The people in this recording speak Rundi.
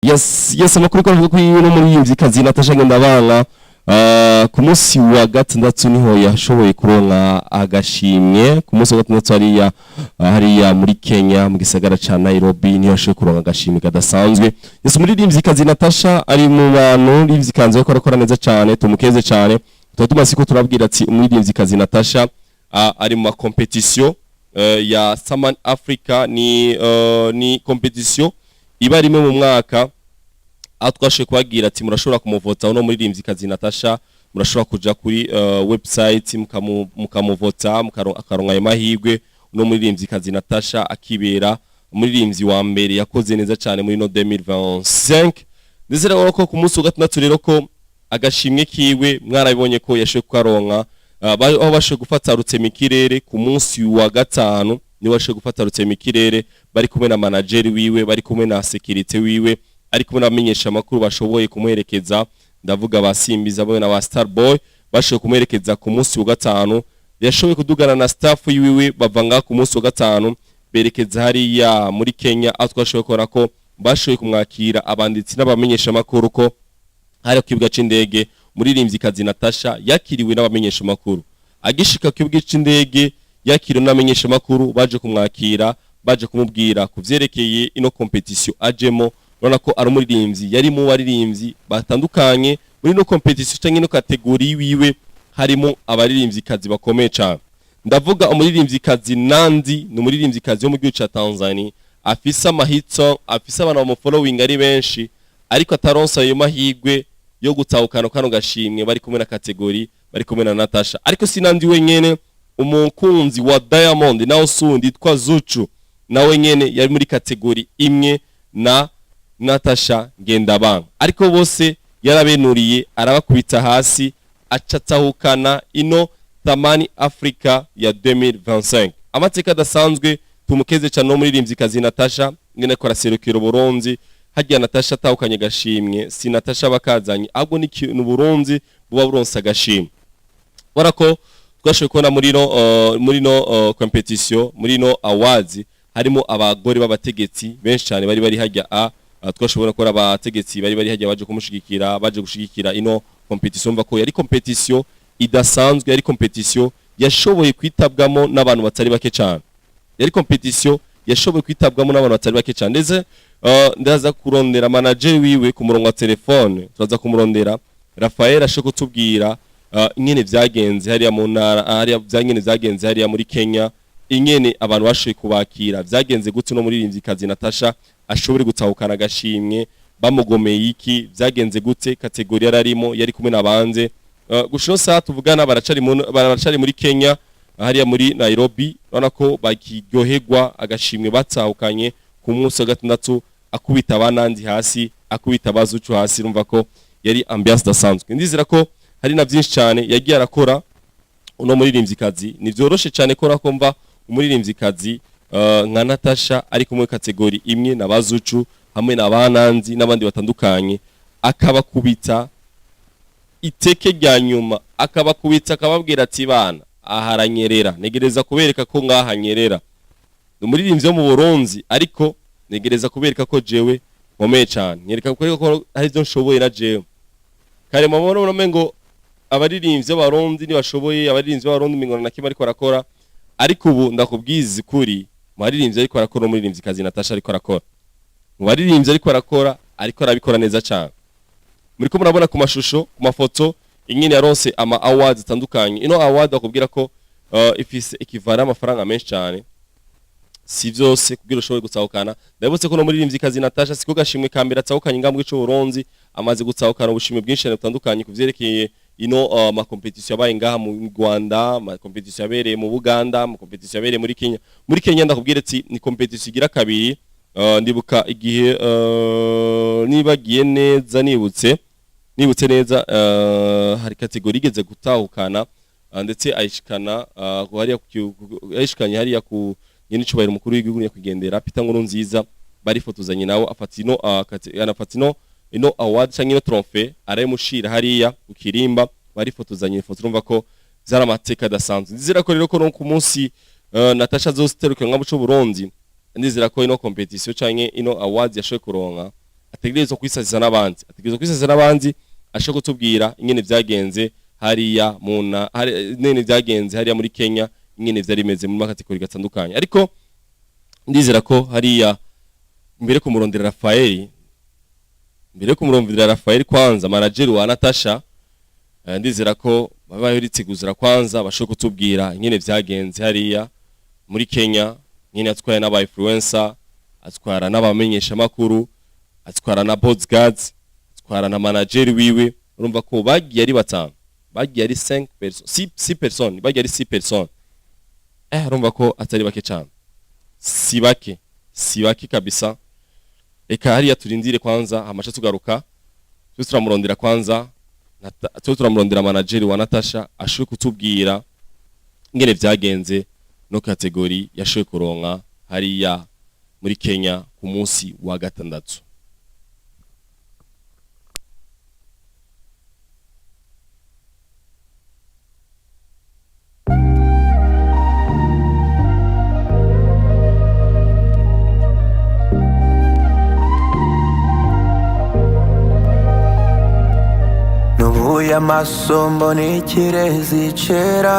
Yes, amakuru ko avuga ko uno muririmvyikazi Natasha Ngendabanka ku munsi wa gatandatu niho yashoboye kuronka agashimwe. Ku munsi wa gatandatu hariya muri Kenya, mu gisagara ca Nairobi, niho yashoboye kuronka agashimwe kadasanzwe. Yes, umuririmvyikazi Natasha ari mu bantu muririmvyikazi bariko arakora neza cane, tumukeze cane. Tuba tumaze ko turabwira ati umuririmvyikazi Natasha ari mu ma compétition ya Saman Africa, ni compétition iba rimwe mu mwaka, aho twashoboye kubabwira ati murashobora kumuvota uno muririmvyikazi Natasha, murashobora kuja kuri website mukamuvota, akaronka ayo mahirwe. Uno muririmvyikazi Natasha akibera umuririmbyi wa mbere yakoze neza cyane muri no 2025. Ndetse rero ko ku munsi wa gatandatu rero ko agashimwe kiwe mwarabibonye ko yashoboye kukaronka, aho bashoboye gufata rutemikirere ku munsi wa gatanu, niwe bashoboye gufata rutemikirere bari kumwe na manager wiwe, bari kumwe na sécurité wiwe, ari kumwe n'abamenyesha amakuru bashoboye kumuherekeza, ndavuga ba Simbiza bo na ba Starboy bashoboye kumuherekeza. Ku munsi wa gatanu yashoboye kudugana na staff yiwiwe, bava ngaha ku munsi wa gatanu berekeza hariya muri Kenya, aho twashoboye kubona ko bashoboye kumwakira abanditsi n'abamenyesha amakuru, ko hari ku kibuga c'indege umuririmvyikazi Natasha yakiriwe n'abamenyesha makuru. Agishika ku kibuga c'indege yakiriwe n'abamenyesha makuru baje kumwakira, baje kumubwira ku vyerekeye ino compétition ajemo. Urabona ko ari umuririmbyi yari mu baririmbyi batandukanye muri ino compétition canke ino catégorie wiwe, harimo abaririmvyikazi bakomeye cane. Ndavuga umuririmvyikazi Nandi, ni umuririmvyikazi wo mu gihugu ca Tanzania, afise amahitso, afise abantu bamufollowing ari benshi, ariko ataronsa ayo mahirwe yo gutahukana kano gashimwe bari kumwe na catégorie, bari kumwe na Natasha. Ariko si Nandi wenyene, umukunzi wa Diamond nawe sundi yitwa Zuchu, nawe nyene yari muri catégorie imwe na Natasha Ngendabanka, ariko bose yarabenuriye, arabakubita hasi, acatahukana ino Thamani Africa ya 2025. Amateka adasanzwe, tumukeze cyane no muririmvyikazi Natasha ngene ko araserukira Burundi harya. Natasha atahukanye gashimwe, si Natasha bakazanye, ahubwo ni ikintu Burundi buba buronse agashimwe. Ubona ko twashoboye kubona muri no compétition, muri no awards, harimo abagore b'abategetsi benshi cyane bari hajya a twashobora kubona abategetsi bari hajya baje kumushigikira, baje gushigikira ino compétition. Mva ko yari compétition idasanzwe, yari compétition yashoboye kwitabwamo n'abantu batari bake cyane, yari compétition yashoboye kwitabwamo n'abantu batari bake cyane. Ndetse ndaza kurondera manager wiwe ku murongo wa telefone, turaza kumurondera Rafael ashobora kutubwira ingene vyagenze hariya mu ntara hariya, vyangene vyagenze hariya muri Kenya, ingene abantu bashoboye kubakira, vyagenze gute no muririmvyikazi Natasha ashobore gutahukana agashimwe, bamugomeye iki, vyagenze gute, catégorie yararimo, yari kumwe nabanze. Gushino saha tuvugana baracari muri Kenya hariya muri Nairobi. Urabona ko bakiryoherwa agashimwe batahukanye ku munsi wa gatandatu, akubita abanandi hasi, akubita abazucu hasi. Urumva ko yari ambiance idasanzwe. Ndizera ko hari na byinshi cyane yagiye arakora uno muririmvyikazi. Ni vyoroshe cyane ko rakomva umuririmvyikazi nka Natasha ari kumwe catégorie imwe na bazucu hamwe na bananzi n'abandi batandukanye, akabakubita iteke rya nyuma, akabakubita akababwira ati: "Bana, aharanyerera, negereza kubereka ko ngahanyerera, ni umuririmbyi wo mu Burundi, ariko negereza kubereka ko jewe nkomeye cyane, nyereka ko hari ibyo nshoboye na jewe." Kare mabona ngo abaririmbyi b'Abarundi ntibashoboye, abaririmbyi b'Abarundi mingo na kimwe ariko arakora, ariko ubu ndakubwiza ukuri, mu baririmbyi ariko arakora, umuririmbyikazi Natasha ariko arakora, mu baririmbyi ariko arakora, ariko arabikora neza cyane. Muriko murabona ku mashusho, ku mafoto, ingene yaronse ama awards atandukanye. Ino award bakubwira ko ifise ikivara amafaranga menshi cyane, si vyose kugira ushobore gutahukana. Ndabutse ko no muririmvyikazi Natasha siko gashimwe ka mbere atahukanye ingambwe ico Burundi, amaze gutahukana ubushimwe bwinshi cyane butandukanye ku vyerekeye ino ma compétition yabaye ngaha mu Rwanda, ma compétition yabereye mu Buganda, ma compétition yabereye muri Kenya. Muri Kenya ndakubwira ati ni compétition igira kabiri. Ndibuka igihe nibagiye neza, nibutse neza, hari catégorie igeze gutahukana, ndetse ayishikana hariya ayishikanye hariya ku nyene icubahiro umukuru w'igihugu nyakwigendera Peter Nkurunziza, barifotozanye nawe, afata ino anafata ino award canke ino trophée, arayimushira hariya ku kirimba, barifotozanye ifoto. Urumva ko vyari amateka adasanzwe. Ndizera ko rero ko no ku munsi Natasha azoserukira nka muco Burundi, ndizera ko ino compétition canke ino awards yashoboye kuronka. Ategerezwa kwisasiza n'abandi, ategerezwa kwisasiza n'abandi, ashobora kutubwira ingene vyagenze hariya muna hari ingene vyagenze hariya muri Kenya, ingene vyari bimeze mu ma catégories gatandukanye. Ariko ndizera ko hariya mbere kumurondera Rafael, mbere kumurondera Rafael kwanza, manager wa Natasha, ndizera ko baba baritsiguzira kwanza bashobora kutubwira ingene vyagenze hariya muri Kenya, ingene yatwaye n'aba influencer, atwara n'abamenyesha makuru, atwara na bodyguards, atwara na manager wiwe. Urumva ko bagiye ari batanu, bagiye ari 5 personnes, 6 personnes, bagiye ari 6 personnes. Urumva ko atari bake cyane, si bake, si bake kabisa. Reka hariya turindire kwanza, hamaca tugaruka. Twe turamurondera kwanza, twe turamurondera manager wa Natasha, ashoboye kutubwira ingene vyagenze no catégorie yashoboye kuronka hariya muri Kenya ku munsi wa gatandatu. Nubuye amaso mbona ikirezi cera.